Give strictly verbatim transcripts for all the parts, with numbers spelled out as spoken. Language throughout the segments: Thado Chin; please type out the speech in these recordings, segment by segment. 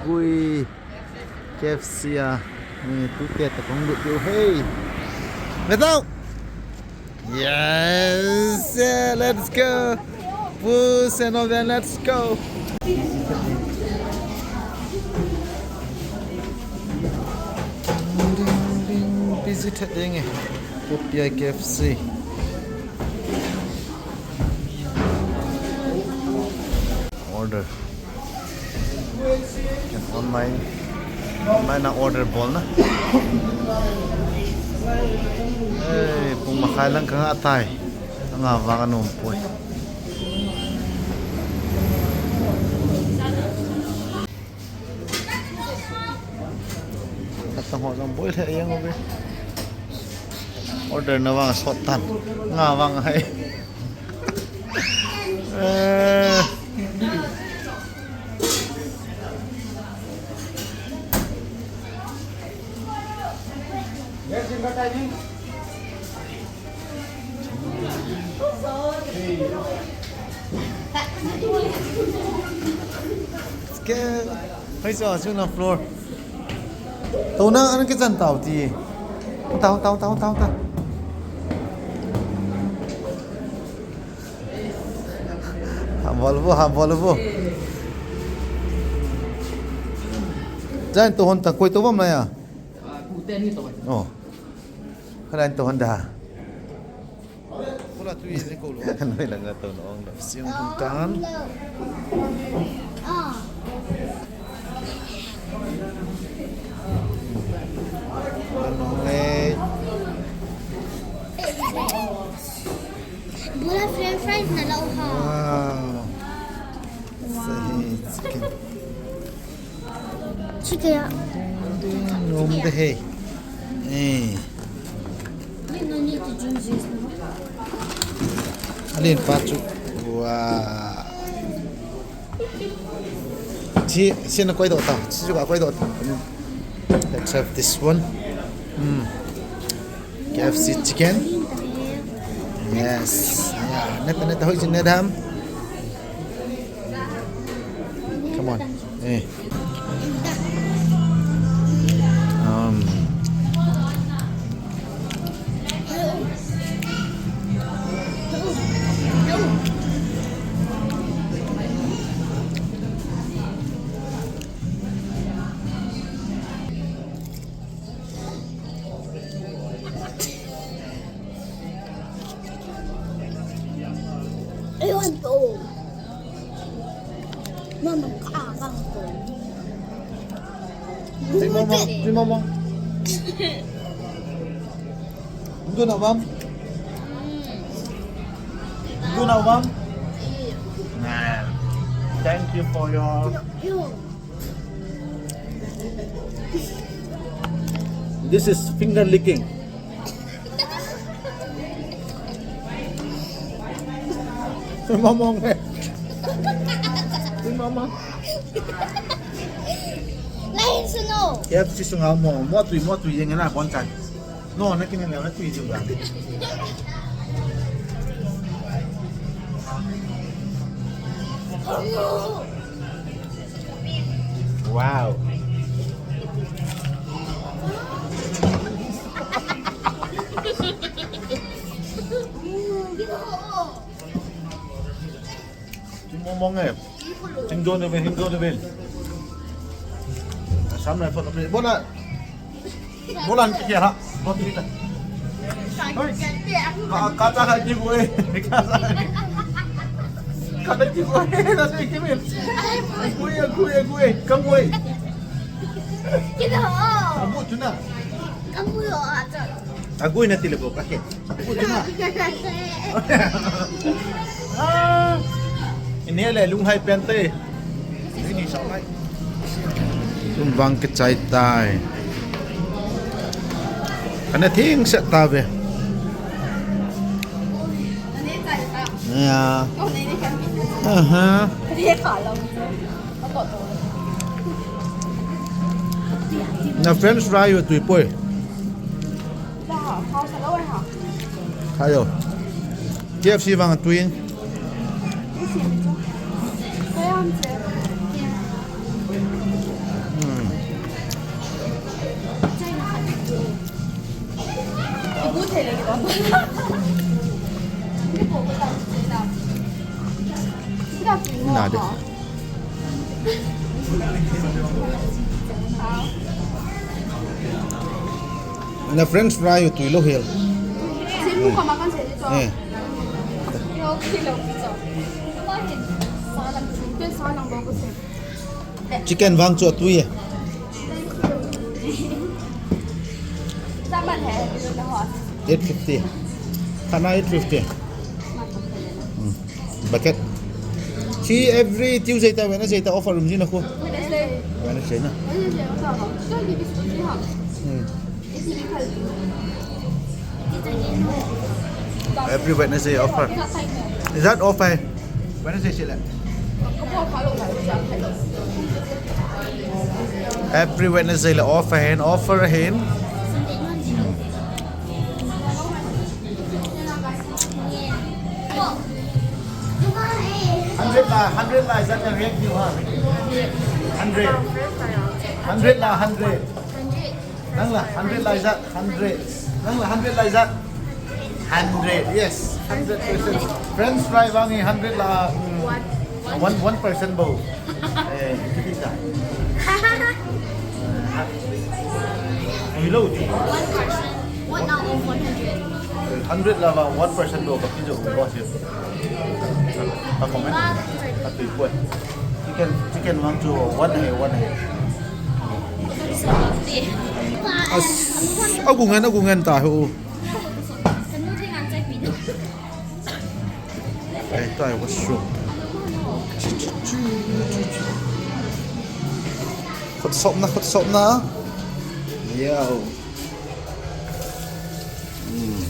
Ui, K F C a, eh, tute ta kong lut diu hei. Let's go! Yes, yeah, let's go! Push and all that, let's go! Ding, ding, busy thet ding e. Popiah K F C. Order. Online, online a order bolna. Ei, pung makhai lang kanga tai. Anga vang anom poi. Natang ho jong boi lheh jeng uve. Order na vang sot tan. Nga vang hai. Eh. Ke, hoi so, su na floor. Tuna ana kichan tau ti. Tau, tau, tau, tau, tau. Ha, bol vo, ha, bol vo. Jan to hon ta koi to bam na ya. Oh. Khalan to hon da. Kula tu ye ko lo. Noi langa to no ong da. Siung hung tan. Ano ngai. Bula French fries na lau ha. Wow. Sahi chicken. Chicken ya. Nom de he. Eh. You no need to drink juice, no? Alin pa chu. Wow. Chi, chi na koi do ta. Chi chu ka koi do ta. Let's have this one. Hmm. K F C chicken. Yes. Yeah. Neta, neta, hoi chin, neta ham. Come on. Eh. Um. Ayun to. Mama, kaakang to. Hey, mama. Hey, mama. Doon na, ma'am. Doon na, ma'am. Nah. Thank you for your... This is finger licking. Mama. Mama. Lain suno. Yep, si sunga mo. Mo tui, mo tui, yang na bon chan. No, na kini na tui juga. Wow. Tingmong mong eh. Tingdo na bil, tingdo na bil. Sam na photo play. Bona. Bolan kiki ha. Bon kita. Hoi. Ka, ka ta ha ki boy. Ka ta ha ki. Ka ta ki boy. Na se ki mil. Gui, gui, gui. Kam boy. Kita ho. Abu tu na. Kam boy ho aja. Agui na tile bo ka he. Abu tu na. Ah. Ini le lunghai pen te. Tum vang kichai tai. Kana thing set ta ve. Ya. Aha. Na French fry yo tui poi. Hai yo. K F C vang a tui in. 这样子。Nada. Na French fry u tui lou hel. Eh. Chicken vang chu atui e. Eight fifty. Khatna eight fifty. Hmm. Bucket. Chi every Tuesday ta Wednesday ta offer um jin a khu. Wednesday. Wednesday na. Hmm. Every Wednesday offer. Is that offer? Wednesday sila. Every Wednesday la offer hen, offer hen. Hundred la, hundred la, is that the react you have? Hundred. Hundred la, hundred. Nang la, hundred la, is that? Hundred. Nang la, hundred la, is that? Hundred, yes. Hundred percent. French fry vang hi hundred la, mm, one, one percent bou. Eh, hindi ka. Ang low di. One percent. One out of one hundred. Eh, hundred la vang one percent bou, kapit jo ko siya. Ka comment. Ka tui ko. Chicken, chicken vang chu one hai, one hai. As, agungan, agungan ta ho. Ai, tai washroom. Khut sop na, khut sop na. Yo. Hmm.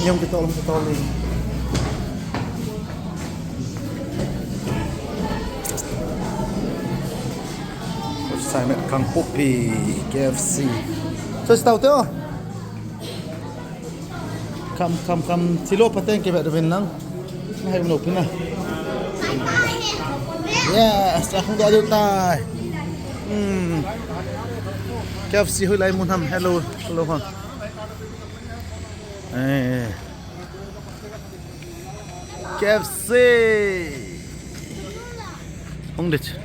Yom kitol, kitol ni. Simon Kangpokpi, K F C. So, stau te o. Kam, kam, kam. Thilo pateng ke vet ven lang. Na hai lo pina. Yes, a khung da do tai. Hmm. K F C hui lai mun ham. Hello, hello ha. Eh. K F C. Hung dit.